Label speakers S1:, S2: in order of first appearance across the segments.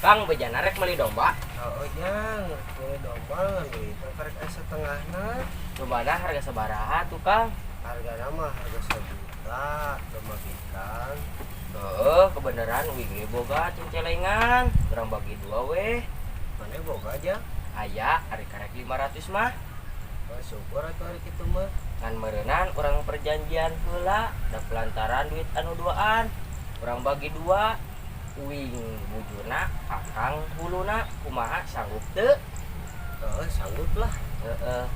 S1: Kang, bejana rek meuli domba.
S2: Oh, jang, meuli domba ngan duit karek aya setengahna.
S1: Dombana harga sabaraha tuh, Kang?
S2: Hargana mah harga 1 juta, domba bikang.
S1: Heeh, kebenaran uing ge boga cencelengan. Urang bagi dua weh.
S2: Mana boga, jang?
S1: Aya, ari karek 500 mah.
S2: Oh, syukur atuh ari kitu mah.
S1: Ngan meureunan urang perjanjian heula, da pelantaran duit anu duaan. Urang bagi dua. Uing bujurna, akang huluna, kumaha sanggup teu?
S2: Heeh, sanggup lah.
S1: Heeh.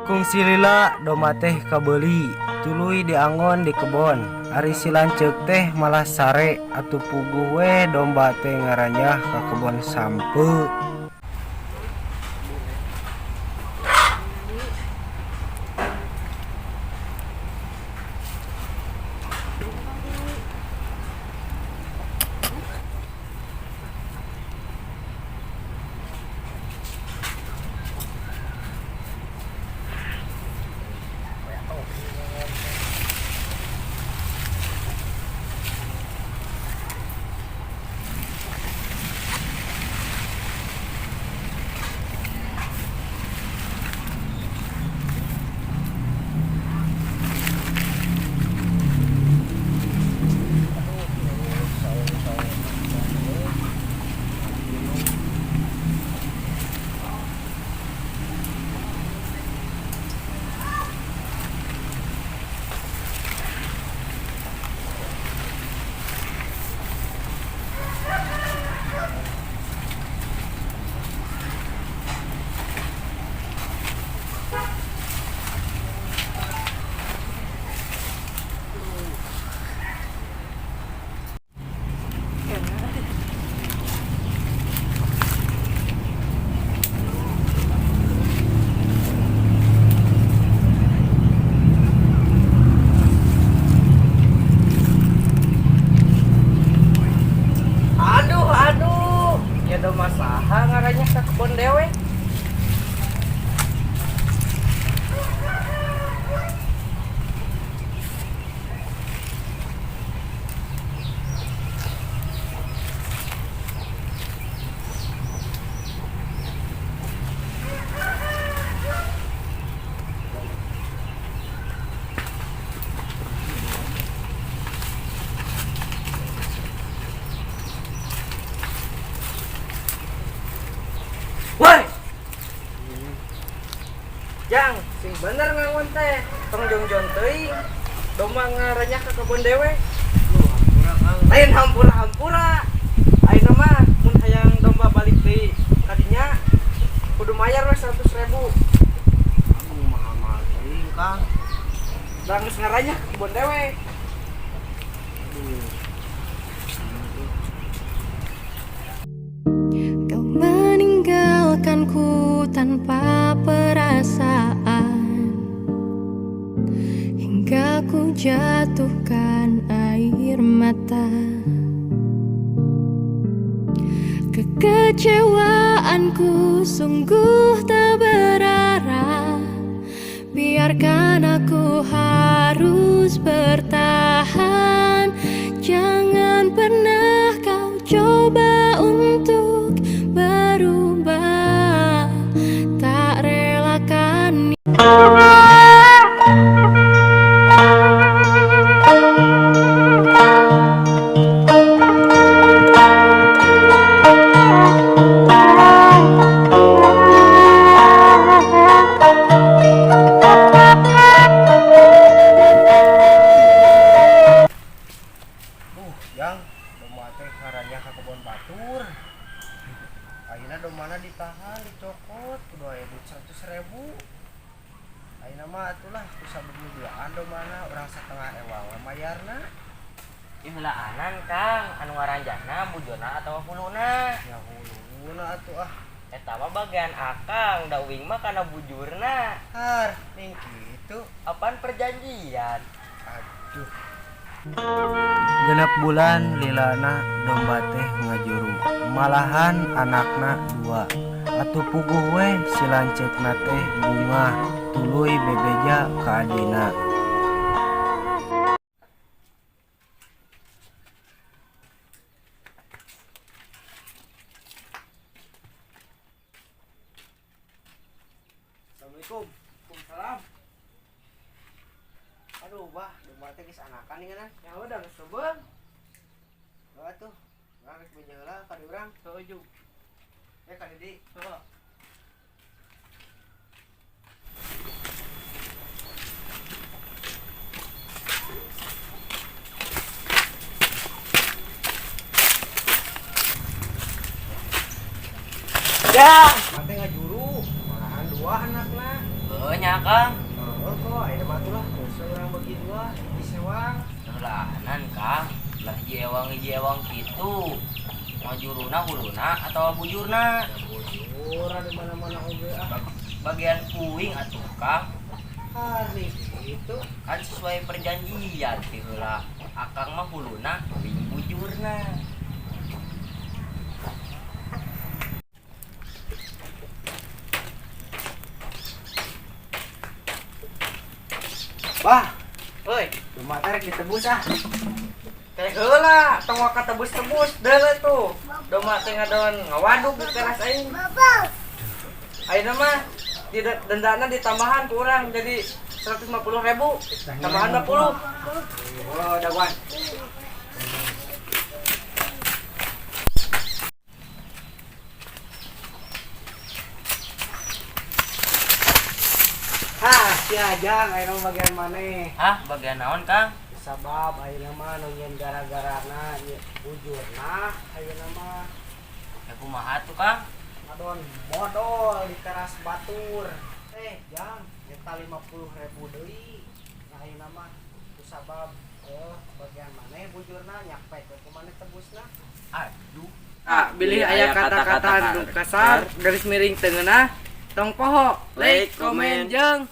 S2: Kungsi lila domba teh kabeuli, tuluy diangon di kebon. Ari si lanceuk teh malah sare atuh puguh we domba teh ngaranjah ka kebon sampeu.
S1: Aduh, aduh. Ya domba saha ngaranjah ka kebon dewe. Woi. Jang, sing bener ngangon teh. Tong jongjon teuing. Domba ngaranjah ka kebon dewe. Lain hampura-hampura. Ayeuna mah mun hayang domba balik deui kadinya kudu mayar we 100.000.
S2: Aduh, mahal-mahal teuing, Kang.
S1: Da geus ngaranjah ka kebon dewe.
S3: Kau meninggalkanku tanpa perasaan, hingga ku jatuhkan air mata. Kekecewaanku sungguh tak berarah. Biarkan aku harus bertahan. Jangan pernah kau coba untuk berubah. Tak relakan.
S2: Jang, domba teh ngaranjah ka kebon batur. Ayeuna dombana ditahan, dicokot, kudu aya duit 100.000. Ayeuna mah atulah ku sabab nu duaan dombana urang setengah ewang we mayarna.
S1: Ih heulaanan, Kang, anu ngaranjahna bujurna atawa huluna?
S2: Ya huluna atuh ah.
S1: Eta mah bagian akang, da uing mah kana bujurna.
S2: Har, ning kitu.
S1: Apaan perjanjian?
S2: Aduh. 6 bulan lilana domba teh ngajuru, malahan anakna dua. Atuh puguh we si lanceukna teh bungah, tuluy bebeja ka adina. Assalamualaikum.
S1: Waalaikumsalam.
S2: Aduh, bah, domba teh geus anakan nih kan.
S1: Ya udah geus sebeung.
S2: Heeh tuh. Urang rek beja heula ka di urang.
S1: Heuh jug.
S2: Ya ka di.
S1: Heuh.
S2: Ya, teh ngajuru. Malahan dua anakna.
S4: Heuh nya, Kang.
S2: Heeh kok, aya mah tuh lah. Geus urang bagi dua, disewang.
S4: Lahanan, Kang. Lah hiji ewang kitu. Ngajuruna huluna atau bujurna?
S2: Ya bujur di mana-mana oge ah.
S4: Bagian puing atuh, Kang.
S2: Hari itu
S4: Kan sesuai perjanjian ti heula. Akang mah huluna, uing bujurna.
S2: Bah,
S1: Heuy,
S2: domba teh rek ditebus ah.
S1: teh heula, tong waka tebus-tebus deuleu tuh. Domba teh ngadon ngawadug di teras aing. Ayeuna mah di dendana ditambahan ku urang jadi 150.000. Tambahan 50.
S2: Oh, daguan. Hah, si Ajang ayeuna mah bagian maneh.
S4: Hah, bagian naon, Kang?
S2: Sabab ayeuna mah nu nyieun gara-garana bujurna ayeuna mah
S4: Ya kumaha tuh, Kang?
S2: ngadon modol di teras batur. Eh, Jang, nyeta 50.000 deui. Nah, ayeuna mah ku sabab bagian maneh bujurna nyakpek we ku maneh tebusna.
S4: Aduh.
S1: Ah, bilih aya kata-kata anu kasar, garis miring tengenah, tong poho, like, komen, jeung